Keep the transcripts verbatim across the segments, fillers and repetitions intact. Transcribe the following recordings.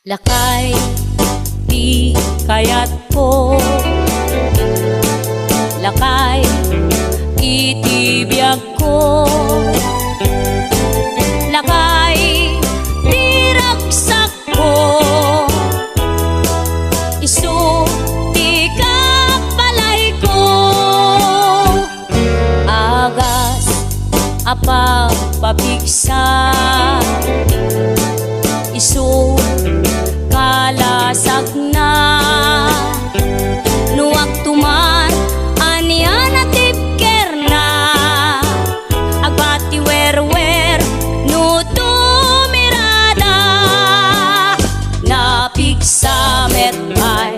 Lakay ti kayatko, lakay iti biagko, lakay ti ragsakko, isu ti kabalayko. Agas a pagpapigsa, isu kalasagna. No agtumar, ania natibkerna? Agbati werwer no tumirada. Napigsa met pay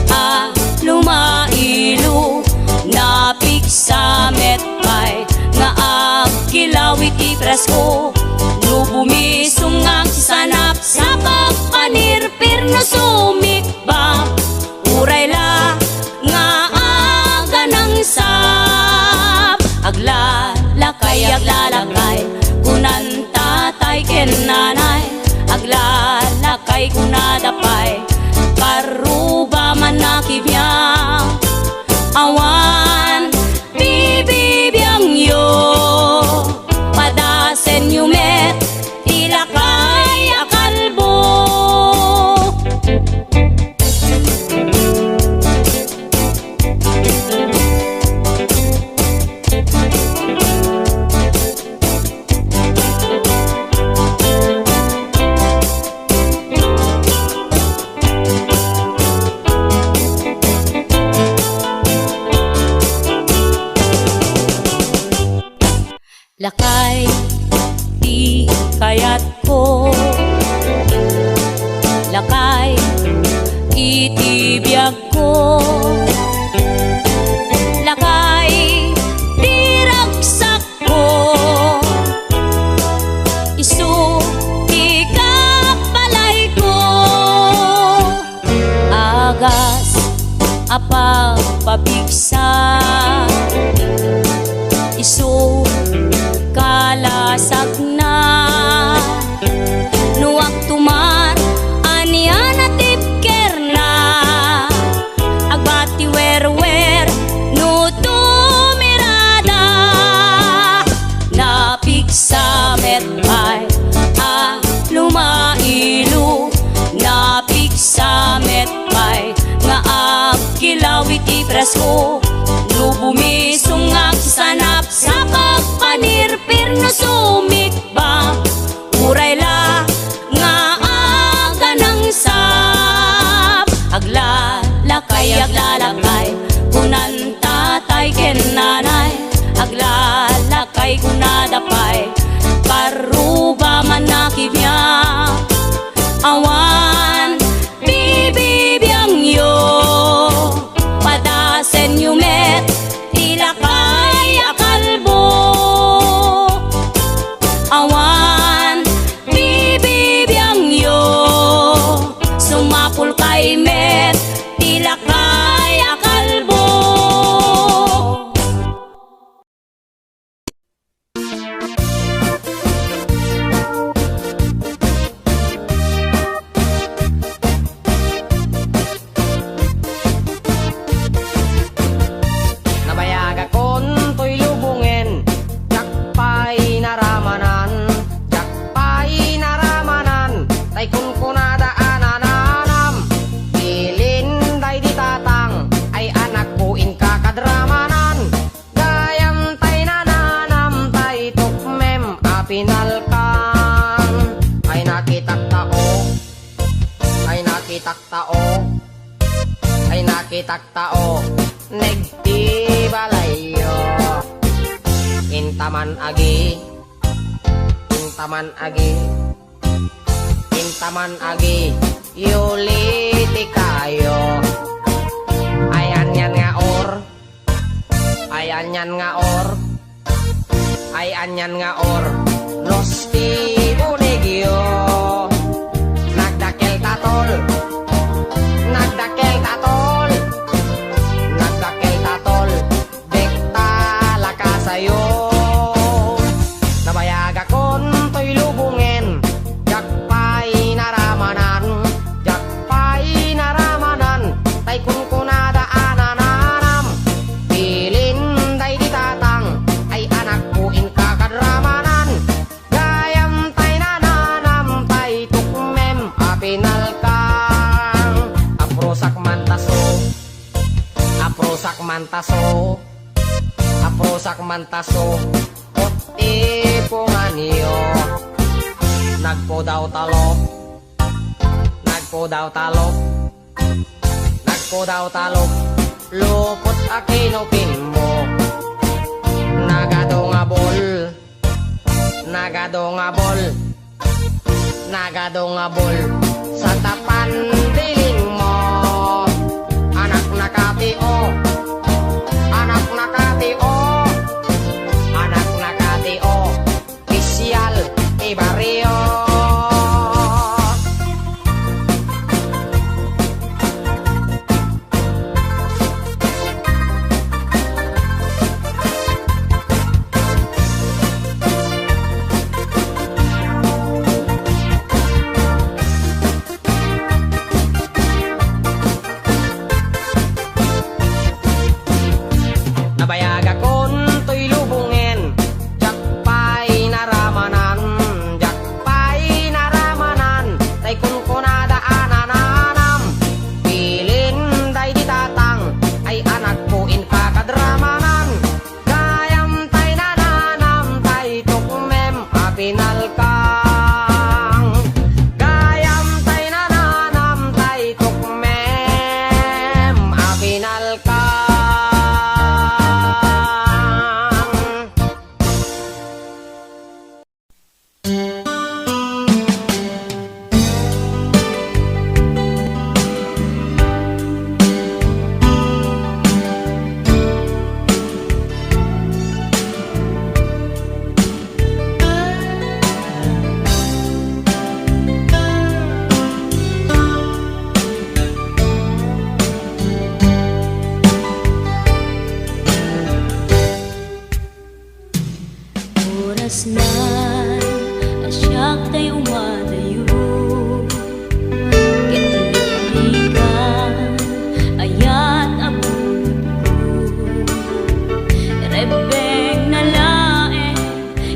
a lumailo, napigsa met pay nga agkilaw iti presko. No bumisong nga agsanap sa pagpanirpir, no sumikbap, uray la nga aganangsap. Aglalakay, aglalakay, kunan tatay ken nanay. Aglalakay kunada pay, parruba man a kibiang. Awan bibibiangyo, padasenyo met ti lakay a kalbo. Lakay ti kayatko, lakay iti biagko, lakay ti ragsakko, isu ti kabalayko. Agas a pagpapigsa, isu kalasagna. No agtumar, ania natibkerna? Agbati werwer no tumirada. Napigsa met pay a lumailo, napigsa met pay nga agkilaw iti presko. No bumisong nga agsanap sa pagpanirpir, no sumikbap, uray la nga aganangsap. Aglalakay, aglalakay, kunan tatay ken nanay. Aglalakay kunada pay, parruba man a kibiang. Awan bibibiangyo, padasenyo met ti lakay a kalbo. Awan bibibiangyo, sumapulkay met ti lakay a kalbo. Nabayagakon toy lubongen, diak pay naramanan, diak pay naramanan, tay kunkunada a nananam. Bilin daydi tatang, ay anakko, inka kad ramanan. Gayam tay nananam, tay tukmem a pinalkan. Ay nakitak tao, ay nakitak tao, ay nakitak tao, nagdi balayyo. Intaman agi, intaman agi, intaman agi, yuli ti kayo. Ay anian nga or, ay anian nga or, ay anian nga or, nos ti unegyo. Nagdakkel ta tol, nagdakkel ta tol, nagdakkel ta tol, dek ta lakasayo. Nabayagakon toy lubongen, diak pay naramanan, Taso, aprusak man taso, aprusak man taso, ot ipunganyo. Nagpudaw talok, nagpudaw talok, nagpudaw talok, lupot a kinupinmo. Nagado nga bol, nagado nga bol, nagado nga bol, sa tapan dilingmo. Anak na katio, anak na katio, anak na katio, pisyal ti barrio. Nabayagakon toy lubongen, diak pay naramanan, diak pay naramanan, tay kunkunada a nananam. Bilin daydi tatang, ay anakko, inka kadramanan. Gayam tay nananam tay tukmem a pinalkang. Gayam tay nananam tay tukmem a pinalkang. Orasna a siak tay umadayo, ket liklikan ayat a bunotko. Rebbengna laeng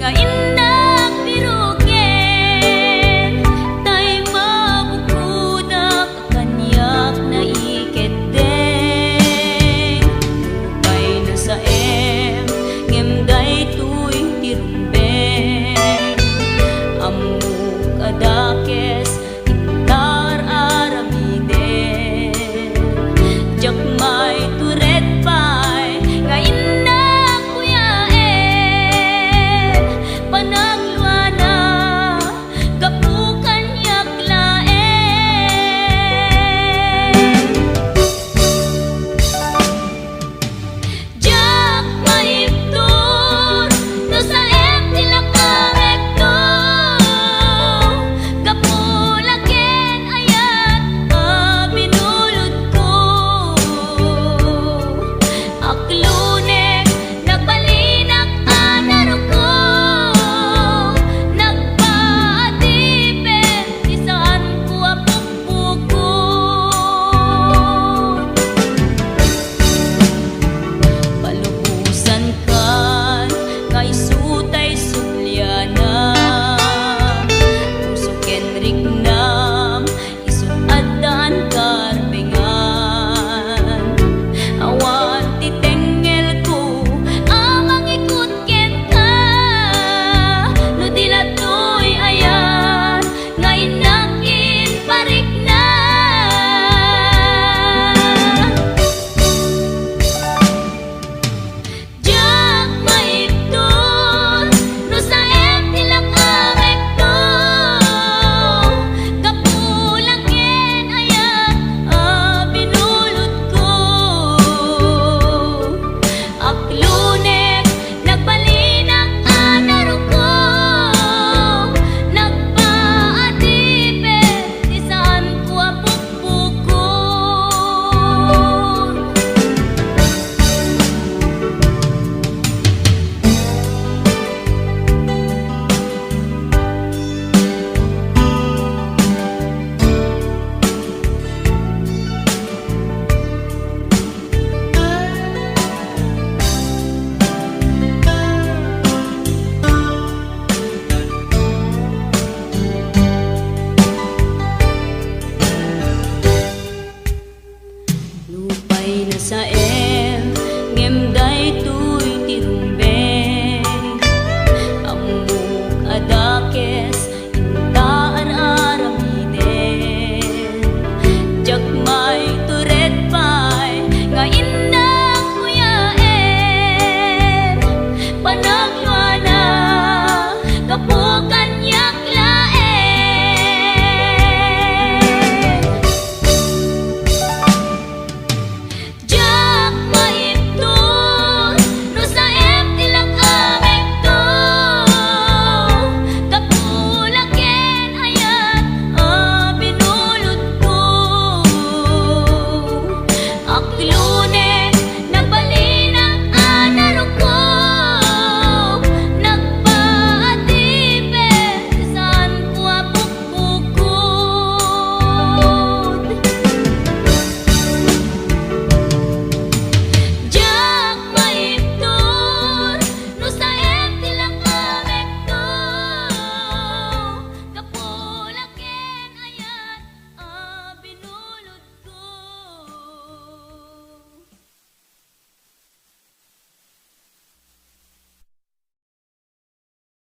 nga innak biroken, tay mabukodak kaniak naikeddeng. Nupay nasaem, ngem daytoy ti rumbeng. Ammok a Ay nasaen.